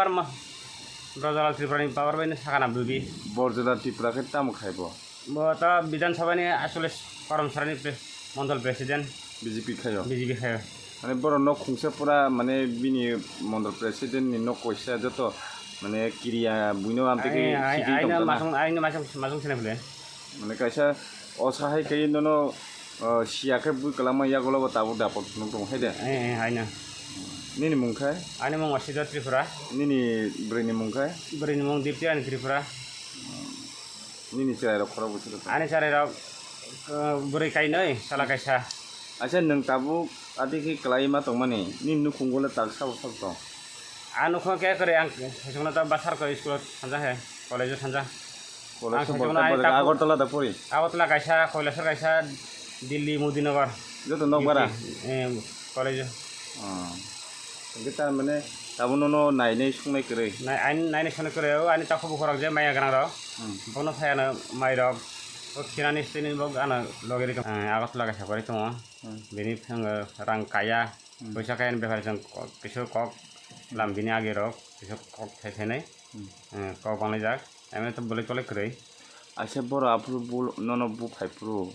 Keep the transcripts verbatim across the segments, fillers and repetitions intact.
Tamo Brojolal Tripura ni power bai no sakana bubi. Borjolal Tripura khe tamo khai bo? Bo to Bidhan Sabha ni actually Karamsara ni pre-, Mondol President. B J P khayo. B J P khayo. Mane borok nok khungsa pura mane bini Mondol President ni nok koisa joto mane kiriya buino amte khe Ai, ai, sidi ai no tongkha na. Masung, ai no masung, masung sene phule. Mane kaisa osa hai khe nono, o, siya khe bui kwlangma yagulo bo tabuk dapot phunuk tongo hai de. Eh, eh, haino. Nini mung khe? Ani mung Wasida Tripura. Nini bwrwini mung khe? Bwrwini mung Dipti Rani Tripura. Nini chwrairok khorok bwswk tong? Ani chwrairok, eh, bwrwi kainwi, chwla kaisa. Acha, nwng tabuk ati khe kwlai ma tongmani, nini nukhungo le tak sabo sak tong? Ang nukho khe kwrwi, ang saichungno ta Basarkoi school-o thanja he, college-o thanja. College Ang saichungno ani takhuk Agartala da pori? Agartala kaisa, Kailasor kaisa, Delhi, Modinagar. Joto nokbara? U P, eh, college-o. Oh. Hingke ta mane tabuk nono nainai sungnai kwrwi? Nai-, aini nainai sungnai kwrwi, o ani takhuk bukhurok je maya gwnangrok. Hmm. Bono phai ano mairok, o khinani sini bo ano loge ri tong-, eh, Agartala kaisa pori tongo. Hmm. Bini phango rang kaya. Hmm. Poisa kaya ni bepar chwng kok, kisa kok lam bini age rok, kisa kok thai thainai, Hmm. eh, kok banglaijak, emne to bolai tolai kwrwi. Aisa boro aphuru bul-, nono buphai phuru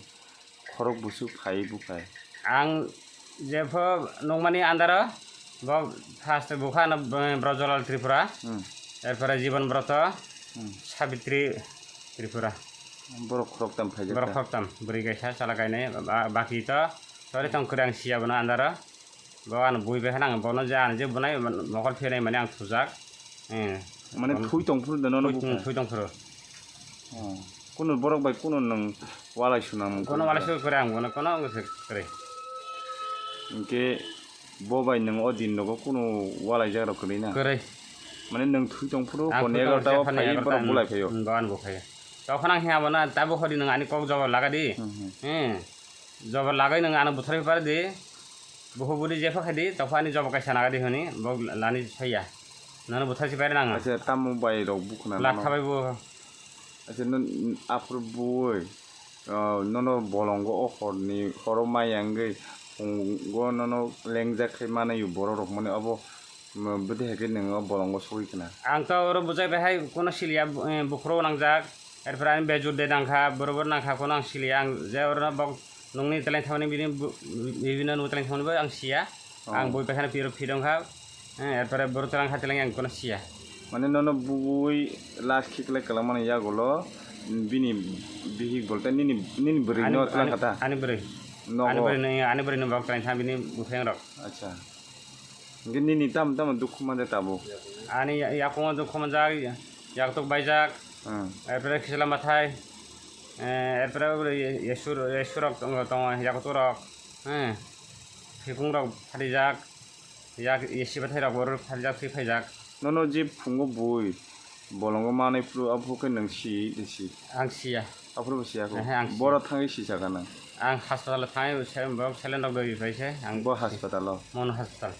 khorok busu phai buphai. Ang jepho nukmani andaro, bo first bukha no, eh, Brojolal Tripura, Hmm. erpore Jibon Broto, Hmm. Sabitri Tripura. Borok khoroktam phaijak Borok ta? Khoroktam, bwrwi kaisa, chwla kainwi, ba-, baki to, tori tong kwrwi ang siya bono andaro. Bo ano bui bai khana ang bono je ano je bunai mokol phinai mani ang thujak. Eh. Mane Bono thui tong phuru da nono Thui, bukha? Thui tong phuru. Oh. Kuno borok bai kuno nwng walai sunang mung Kono kwrwi walai kha? Sui kwrwi ang bono kono wng se kwrwi. Hingke bo bai nwng o din nogo kuno walai jak rok kwrwi na? Kwrwi. Mane nwng thui tong phuru Ang hor ni thui tong egarota o phai phai borok egarota, bulai phaio? Hmm, bo ano bo phaio. Tokon ang hwnba na tabuk hodi nwng ani kok jobor laga di. Hmm, hmm. Hmm. Jobor lagai nwng ano butharwi pare di. Buhu budi jepha khai di, tokha ani jobo kaisa naga di hwnwi, bo lani saya. Nono buthar si pairina ang. Acha, tamo bai rok bukhuna Lak nono? Thabai bo. Acha, non aphuru bui, ah, nono bolongo o horni, horo maya wngwi, phungo nono lengjak khai manayo borok rok mani abo, mm, bwdhi hai khe nwng o bolongo sogwi khna? Ang to oro bujai bai hai, kono siliya, eh, bukhro nangjak, erpore ani bejur de nangkha, borobor nangkha, kono ang siliya, ang je oro bok Nungni teleng thamani bini bu-, bibino nung teleng thamani bo ang siya. Oh. Ang bui pakhana piro phi dong kha. Eh, erpore boro teleng kha teleng ang kono siya. Mane nono bui last khikle kwlangmani yagulo bini bihik bolte nini, nini bwrwi Ani, no teleng ani, khata? Ani bwrwi. Nogo? Ani bwrwi no, ani bwrwi no bok teleng tha bini bupheng rok. Acha. Hingke nini tamo tamo dukhu manja tabuk? Ani ya-, yakungo dukhu manjak, yaktuk baijak, Hmm. erpore khisla mathai, eh, erpore uri yesur, yesurok tongo, tongo, yaktuk rok, eh, phikung rok pharijak, yak yesi bathai rok oro pharijak, thwi phaijak. Nono je phungo bui, Bolongo manwi phuru, aphuru khe nwng si de si? Ang siya. Aphuru bo siya kho? Ehe, ang siya. Boro thangwi si saka nang? Ang hospital thangwi se, borok silent rok doi pai se, ang Bo hospital o? Mono hospital.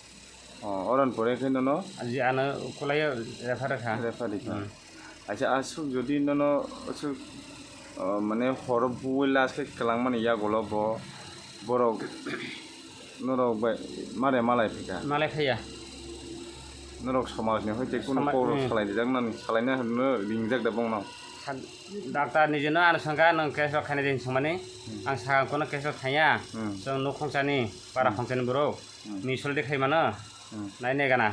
O, oron pore khe nono? Aji ano kulai refer kha. Refer kha. Hmm. Acha, aswk jodi nono aswk, o, mane horo bui last khe kwlangmani yagulo bo, borok Norok bai mare malai phika? Malai phaiya. Norok somajni hoite kunu Soma-, kok rok hmm. Salai dijak nani, salaina hwnwi ringjak da bongno? Sa-, doctor ni jeno ano sangka nang case rok khaina din songmani. Hmm. Ang sakha kono case rok khaiya. Hmm. Chwng nuk khongchani, para Hmm. Khongchani borok. Hmm. Misol de khaimano. Hmm. Nai ne gana.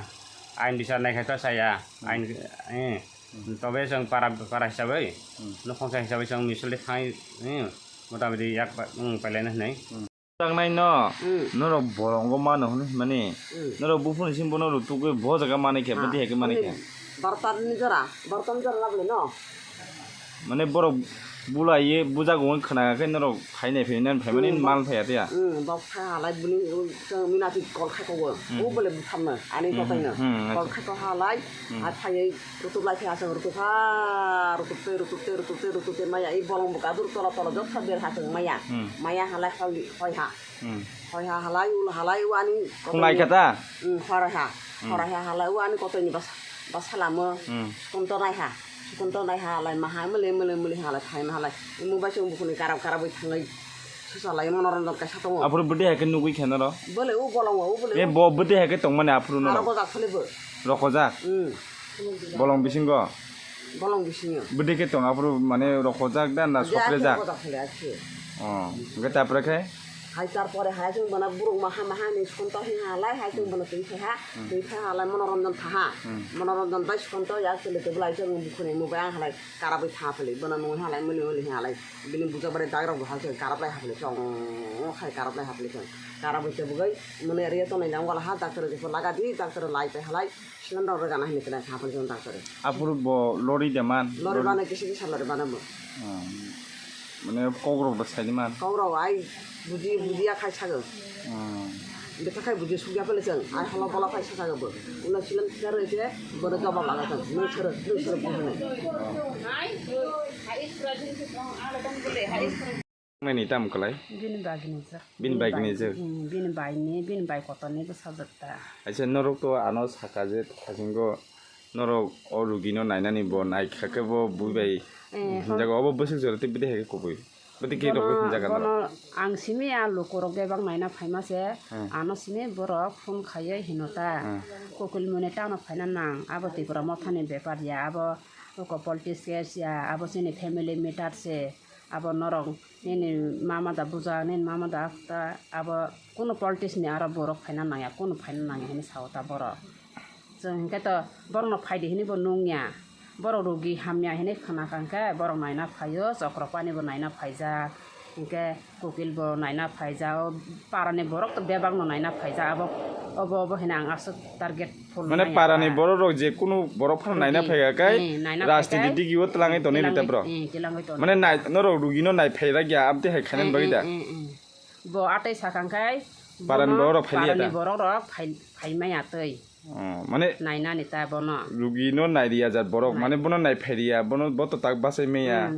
Ain bichar nai khai to chaya. Hmm. Ain, eh. Hmm. Tobe chwng para, para hisabai. Hmm. Nuk khongcha hisabai chwng misol de khai, eh. Motamoti yak pa-, hmm, pailai na hwnwi. Hmm. Tangnai no, Hmm. Norok bolongo mano hwnwi hwnmani, Hmm. Norok buphuru simi bono rutugwi bo jaga manwi khe, Ha, bwdhi hai khe manwi khe. Barta ni jora, barta ni jora labole no. Mane borok bulaiye bujago wng khna khe norok phainai phainai phaimani Hmm, mal phaiya tiya. Hmm, bok kha halai bini, uh, minati kol khai kogo. Hmm. U bole buthamno, ani Hmm, kotai no. Hmm, Kol acha. Khai ko halai, Hmm. A phaiwi Rutup lai khe aswk rutup ha, rutup tei, rutup tei, rutup tei, rutup tei maya, i bolong bo kadur tola tola jotha ber ha chwng maya. Hmm. Maya halai hoi, hoi ha. Hmm. Hoi ha halai, ul halai, u ani Khunglai kha ta? Hmm, horai ha. Hmm. Horai ha halai, u ani kotoi ni bas-, basa lamo. Hmm. Sukun to nai ha. Sukun to nai ha halai, ma ha mele, mele, mele halai, phai ma halai. I mobile chwng bukhuni karab karab wi thangwi susa lai monoranjan kaisa tongo. Aphuru bwdhi hai khe nugwi khe noro? Bole u bolong o, u bole E u. Bo bwdhi hai khe tongmani aphuru noro? Aro gojak phale bo. Rokojak? Hmm. Bolong bisingo? Bolong bisingo. Bwdwi khe tong aphuru mane rokhojak da na soprejak? Rokhojak khale akhe. Oh, hwnkhe tapore khe? Hai tarpore hai chwng bana borok maha maha ni skonto hi halai hai chwng bana twi phaiha, twi phaiha halai Monoranjan thaha. Monoranjan bai skonto ya chwle tebwlai chwng bukhuni mubai ang halai karabwi tha phali. Bana nung halai muli muli halai. Bini buja bare dagrok bo hai chwng karaplai haphali chwng khai karaplai haphali chwng. Karabwi tebwgwi muni area tonwi jang wala ha doctor jepho lagadi doctor lai pai halai. Sigon rok rwgana hinwi kwlai kha phano chwng doctor. Aphuru bo lori de man? Lori bana kisa kisa lori bana bo. Hmm. Mane kok rok da saini man? Kok rok ai buji bujiya khai sago. Hmm. Betha khai buji sugya pele chwng. Ai holo bola khai sasago bo. Ulo sigon kisa rw se bo rw gabak laga chwng. Nung sero nung sero bo hinwi. Nini tamo kwlai? Bini bagini jak. Bini bagini jak? Hmm, bini baini, bini bai kotorni bwsajak ta. Aisa norok to ano saka je thasingo norok o rugino nainani bo naikha khe bo bui bai hinjago obo bwswk jora tei bwdai hai khe kubui. Bwdai khe rok hinjago norok. Bono ang simi a lukurok bebak naina phaima se ano simi borok phone khaiwi hino ta. Kokilmuni tamo phaina nang abo Tripura mothani bepar ya abo politics case ya abo chini family matter se. Abo norok nini mama da buja, nini mama da ta abo kunu politics ni aro borok phaina nangya, kunu phaina nangya hinwi sao ta borok. Chwng hinkhe to borokno phaidi hinwi bo nungya. Borok rogi hamya hinwi khna kha hinkhe borok naina phaio, chokro pani bo naina phaijak. Hinkhe kokil bo naina phaijak, o parani borok to bebak no naina phaijak. Abo obo obo hinwi ang aswk target. Mane parani borok rok je kunu borok phano naina phaikha kai rajniti digi o twlangwi tonwi rita bro. Mane norok rugino nai phairakya abte hai khainani bagwi da. Bo atwi sakang kai parani borok rok phailiya da. Parani borok rok phai maya twi. Mane nainani ta bono. Rugino nairiya jat borok mane bono nai phairiya bono boto tak bachai maya.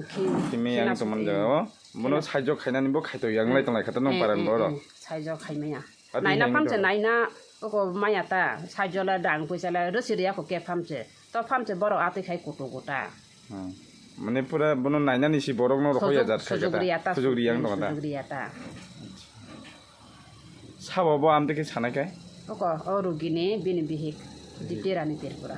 Khimaya ang tongmani jaga o. Bono saijo khainani bo khaito yanglai tonglai kha ta nong parani borok. Saijo khaimaya. Naina phamse naina oko maya ta saijo le dang puisa le rwsi riya kho ke phamse to phamse borok atwi khai kutu kuta. Mane pura bono nainani si borok no rokho ya jat khai kha ta. Sujuk riya ta. Sujuk riya ang tong ta. Sabo bo amte khe sanai kai? Oko o rugini bini bihik Dipti Rani Tripura.